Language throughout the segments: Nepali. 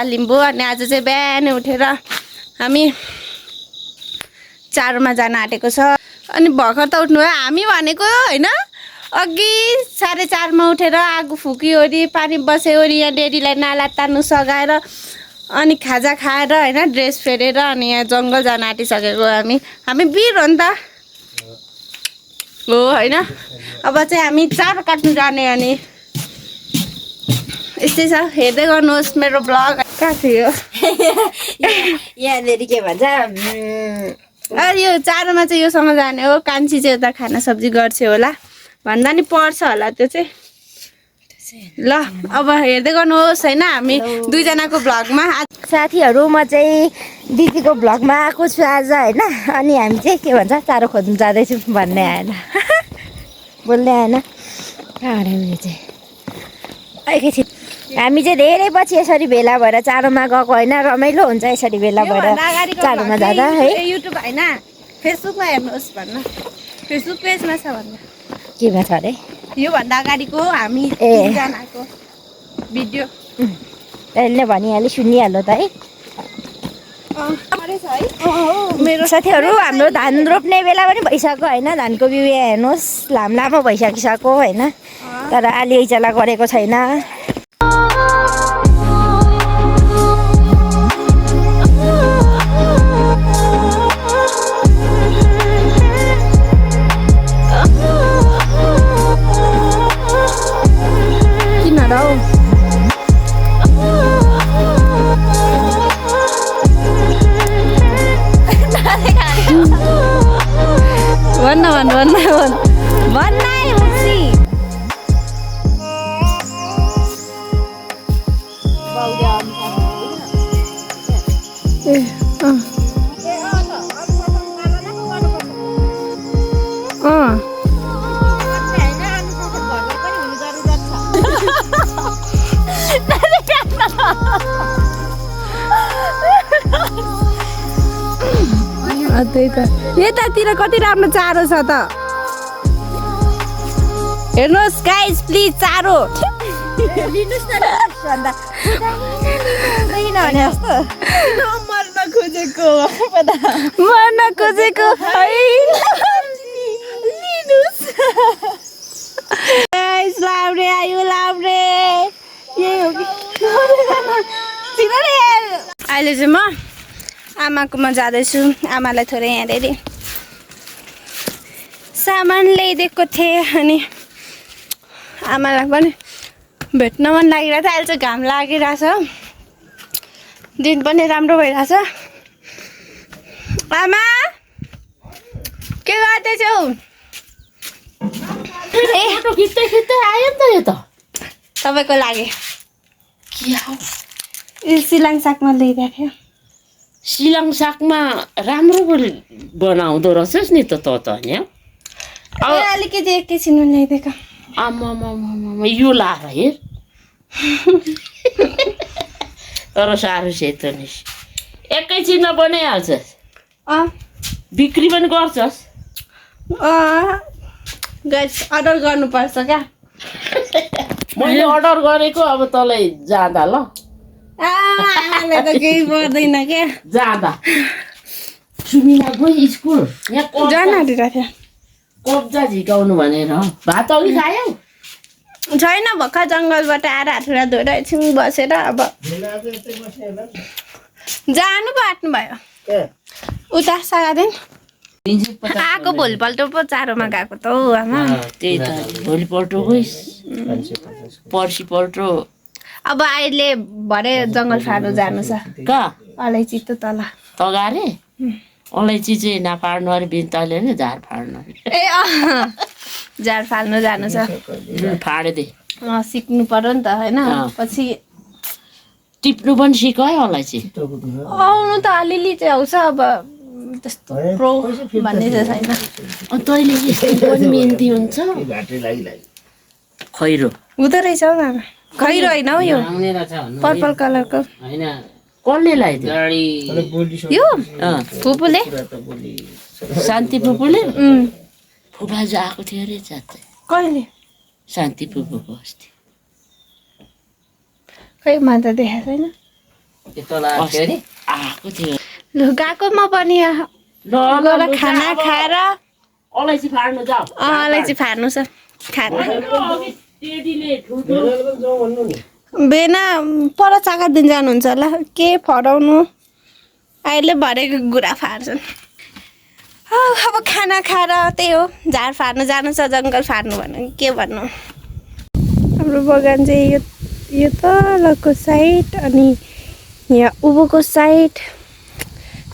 लिम्बू अनि आज चाहिँ बिहान उठेर हामी चारोमा जान आँटेको छ अनि भर्खर त उठ्नु भयो हामी भनेको होइन अघि 4:30 मा उठेर आगो फुकिओरी पानी बस्योरी यहाँ डेडीलाई नाला तान्नु सघाएर अनि खाजा खाएर होइन ड्रेस फेरेर अनि यहाँ जङ्गल जान आँटिसकेको हामी वीर हो नि त हो होइन अब चाहिँ हामी चारो काट्नु जाने अनि यस्तै छ हेर्दै गर्नुहोस् मेरो ब्लग कहाँ थियो यहाँनिर के भन्छ यो चारोमा चाहिँ योसँग जाने हो कान्छी चाहिँ उता खाना सब्जी गर्छ होला भन्दा नि पर्छ होला त्यो चाहिँ ल अब हेर्दै गर्नुहोस् होइन हामी दुईजनाको भ्लगमा साथीहरू म चाहिँ दिदीको भ्लगमा आएको छु आज होइन अनि हामी चाहिँ के भन्छ चारो खोज्नु जाँदैछौँ भन्ने आएन बोल्दै आएन कहाँ उयो चाहिँ एकैछिन हामी चाहिँ धेरै पछि यसरी भेला भएर चारोमा गएको होइन रमाइलो हुन्छ यसरी भेला भएर चारोमा जाँदा है युट्युब होइन फेसबुकमा हेर्नुहोस् भन्न फेसबुक पेजमा छ भन्न केमा छ अरे योभन्दा अगाडिको हामी तिनजनाको भिडियो अहिले भनिहाल्यो सुनिहाल्यो त है मेरो साथीहरू हाम्रो धान रोप्ने बेला पनि भइसक्यो होइन धानको बिउ यहाँ हेर्नुहोस् लामो भइसकिसक्यो होइन तर अलि ऐचला गरेको छैन त्यही त यतातिर कति राम्रो चारो छ त हेर्नुहोस् गाइस प्लिज चारो मर्न खोजेको लाउरे आयो लाउरे यही हो कि अहिले चाहिँ म आमाकोमा जाँदैछु आमालाई थोरै हेरेर सामान ल्याइदिएको थिएँ अनि आमालाई पनि भेट्न मन लागिरहेको थियो अहिले चाहिँ घाम लागिरहेछ दिन पनि राम्रो भइरहेछ आमा के गर्दैछौ खिच्दै आयो नि त यो त तपाईँको लागि सिलाङ सागमा ल्याइदिएको थियो सिलाङ सागमा राम्रो बनाउँदो रहेछस् नि त यहाँ अलिकति एकैछिनमा ल्याइदिएको आमा यो लाएर हेर तर साह्रो सेतो नि एकैछिनमा बनाइहाल्छस् बिक्री पनि गर्छस् अर्डर गर्नुपर्छ क्या मैले अर्डर गरेको अब तँलाई जाँदा ल आमाले त केही पर्दैन क्या जाँदा सुमिना गई स्कुल यहाँ जान आँटिरहेको थियो कब्जा झिकाउनु भनेर भात अघि खायौ छैन भर्खर जङ्गलबाट आएर हातुरा धोएर एकछिन बसेर अब जानु बाट्नु भयो उता सागादेखि आएको भोलिपल्ट पो चारोमा गएको त हौ आमा त्यही त भोलिपल्ट गइस् पर्सिपल्ट अब अहिले भरे जङ्गल फाल्नु जानु छ कहाँ अलैँची त तल तगारे अलैँची चाहिँ नपाड्नु अरे बिन्ताले नि झार फाड्नु ए झार फाल्नु जानु छ फाडिदे सिक्नु पर्यो नि त होइन पछि टिप्नु पनि सिक है अलैँची आउनु त अलिअलि चाहिँ आउँछ अब त्यस्तो प्रो भन्ने चाहिँ छैन तैँले पनि मेहन्दी हुन्छ खैरो हुँदो रहेछ हौ आमा खैरो होइन हौ यो पर्पल कलरको कसले लगाइदियो यो फुपूले शान्ति फुपूले फुपाजु आएको थियो अरे जात कहिले शान्ति फुपूको अस्ति खै म त देखाएको छैन आएको थियो लु गएको म पनि गएर खाना खाएर अलैँची फाड्नु जाऊ अलैँची फार्नु छ खाना टेडीले ठुल्ठुलो बेना पर चाका दिन जानुहुन्छ होला के फराउनु अहिले भरेको गुरा फार्छन् अब खाना खाएर त्यही हो झार फार्नु जानु छ जङ्गल फार्नु भन्नु के भन्नु हाम्रो बगान चाहिँ यो तलको साइड अनि यहाँ उँभोको साइड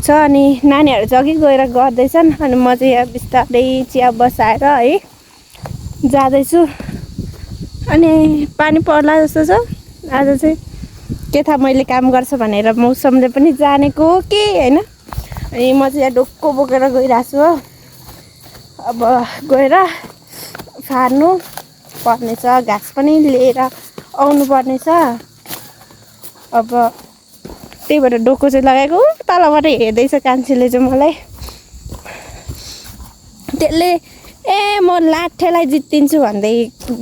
छ अनि नानीहरू चाहिँ अघि गएर गर्दैछन् अनि म चाहिँ यहाँ बिस्तारै चिया बसाएर है जाँदैछु अनि पानी पर्ला जस्तो छ आज चाहिँ के थाहा मैले काम गर्छ भनेर मौसमले पनि जानेको हो कि होइन अनि म चाहिँ यहाँ ढुक्क बोकेर गइरहेको छु हो अब गएर फार्नु पर्नेछ घाँस पनि लिएर आउनु पर्नेछ अब त्यही भएर डोको चाहिँ लगाएको तलबाट हेर्दैछ कान्छीले चाहिँ मलाई त्यसले म लाठेलाई जित्दिन्छु भन्दै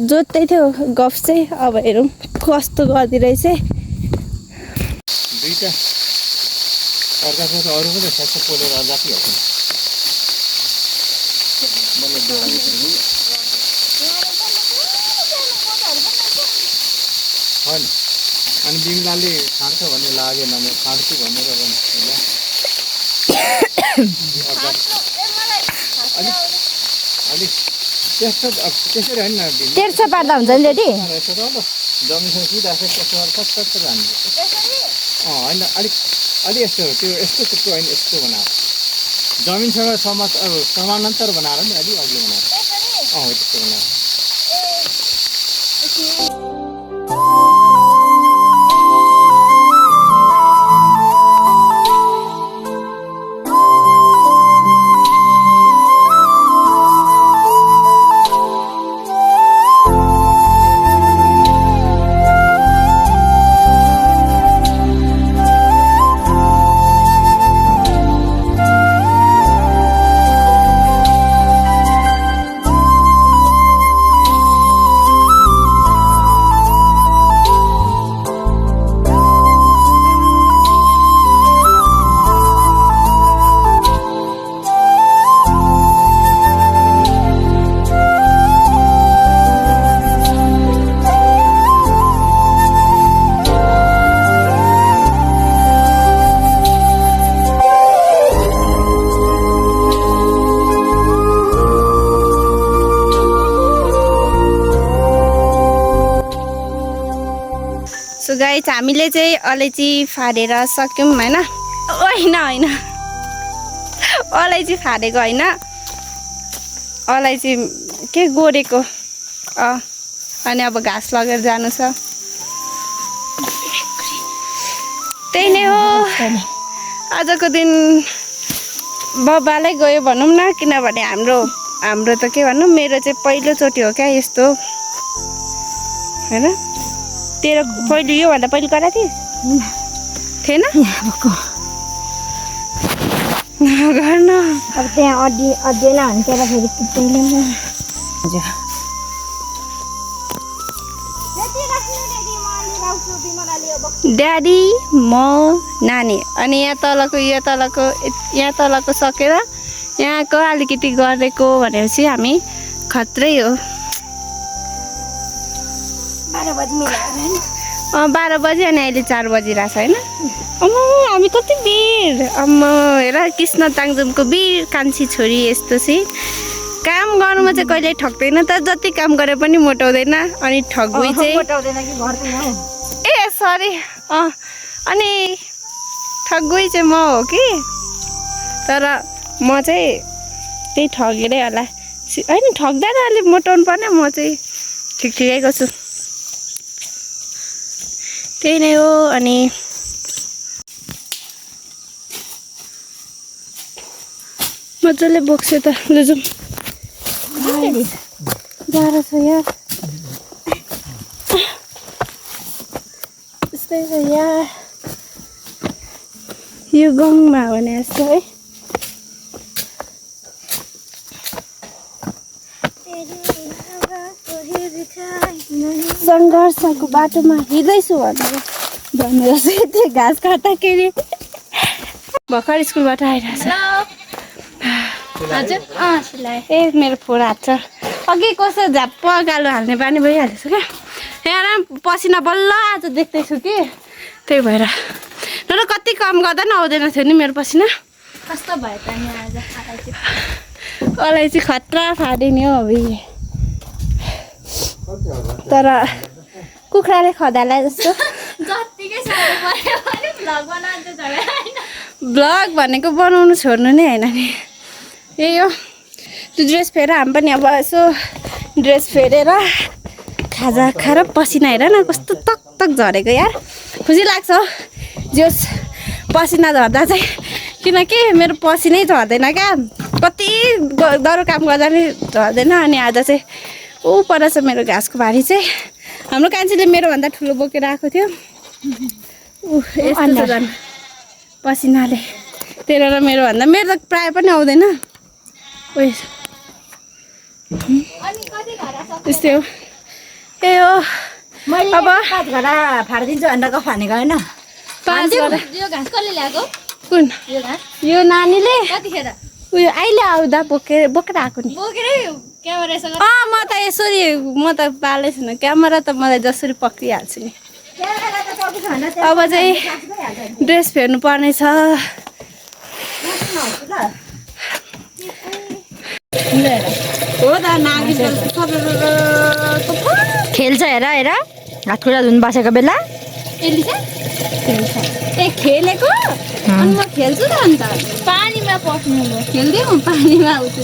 जोत्दै थियो गफ चाहिँ अब हेरौँ कस्तो गरिदिरहेछ दुईटा अर्काको त अरू पनि ठ्याक्क पोलेर जातिहाल्छ होइन अनि बिमलाले खान्छ भन्ने लागेन म खान्छु भनेर अलिक त्यसरी होइन तेर्सो पार्दा हुन्छ नि रेडी जमिनसँग सिधा त्यसो सस्तो जान्छ होइन अलिक यस्तो त्यो यस्तो टुक्रो होइन यस्तो बनाएर जमिनसँग समानान्तर बनाएर नि अलिक अग्लो बनाएर हो त्यस्तो बनाएर सो गाइस हामीले चाहिँ अलैँची फालेर सक्यौँ होइन होइन अलैँची फालेको होइन अलैँची के गोडेको अनि अब घाँस लगेर जानु छ त्यही नै हो आजको दिन बबालै गयो भनौँ न किनभने हाम्रो त के भनौँ मेरो चाहिँ पहिलोचोटि हो क्या यस्तो होइन तेरो पहिले योभन्दा पहिले गरेको थिएन गर्न अब त्यहाँ अड्डेला भने त्यहाँ फेरि कुट्दैले ड्याडी म नानी अनि यहाँ तलको सकेर यहाँको अलिकति गरेको भनेपछि हामी खत्रै हो 12 बजी अनि अहिले 4 बजिरहेछ होइन हामी कति वीर हेर कृष्ण ताङजुमको वीर कान्छी छोरी यस्तो चाहिँ काम गर्नुमा चाहिँ कहिले ठग्दैन त जति काम गरे पनि मोटाउँदैन अनि ठगुई चाहिँ ए सरी अनि ठगुई चाहिँ म हो कि तर म चाहिँ त्यही ठगेरै होला होइन ठग्दैन अलिक मोटाउनु पर्ने म चाहिँ ठिकैको छु त्यही नै हो अनि मजाले बोक्छ त लु जाउँ गाह्रो छ यार त्यस्तै छ यार यो गाउँमा भने जस्तो है सङ्घर्षको बाटोमा हिँड्दैछु भनेर भनेर चाहिँ त्यो घाँस काट्दाखेरि भर्खर स्कुलबाट आइरहेछ हजुर सिलाएँ। ए मेरो फोन हात छ अघि कस्तो झ्याप्प गालो हाल्ने बानी भइहालेछ क्या यहाँ पसिना बल्ल आज देख्दैछु कि त्यही भएर न कति काम गर्दा पनि आउँदैन थियो नि मेरो पसिना कस्तो भयो त नि आज अलैँची खतरा फाँडिने हो अभि तर कुखुराले खदालाई जस्तो जत्तिकै साह्रो पर्यो भने भ्लग बनाउँछ झगडा होइन। ब्लग भनेको बनाउनु छोड्नु नै होइन नि यही हो त्यो ड्रेस फेरेर हामी पनि अब यसो ड्रेस फेरेर खाजा खाएर पसिना हेर न कस्तो तक तक झरेको यार खुसी लाग्छ जोस् पसिना झर्दा चाहिँ किनकि मेरो पसिनै झर्दैन क्या कति डह्रो काम गर्दा नि झर्दैन अनि आज चाहिँ ऊ पर छ मेरो घाँसको भारी चाहिँ हाम्रो कान्छीले मेरोभन्दा ठुलो बोकेर आएको थियो यस्तो झन् पसिनाले तेरो र मेरोभन्दा मेरो त प्रायः पनि आउँदैन उयो त्यस्तै हो ए हो मैले अब 5 घडा फाडिदिन्छु भनेर गफानेको होइन। 5 घडा यो घाँस कसले ल्याएको? कुन यो घाँस यो नानीले कतिखेर उयो अहिले आउँदा बोकेर आएको नि बोकेरै क्यामेरासँग म त यसरी म त पालै छैन क्यामेरा त मलाई जसरी पक्रिहाल्छु नि क्यामेरा त सकिन्छ भन्दा अब चाहिँ ड्रेस फेर्नु पर्ने छ हो त नानी खेल्छ हेर हेर हात खुट्टा धुन बसेको बेला यसले चाहिँ ए खेलेको अनि म खेल्छु त अन्त पानीमा पस्नु खेल्दै म पानीमा आउँछु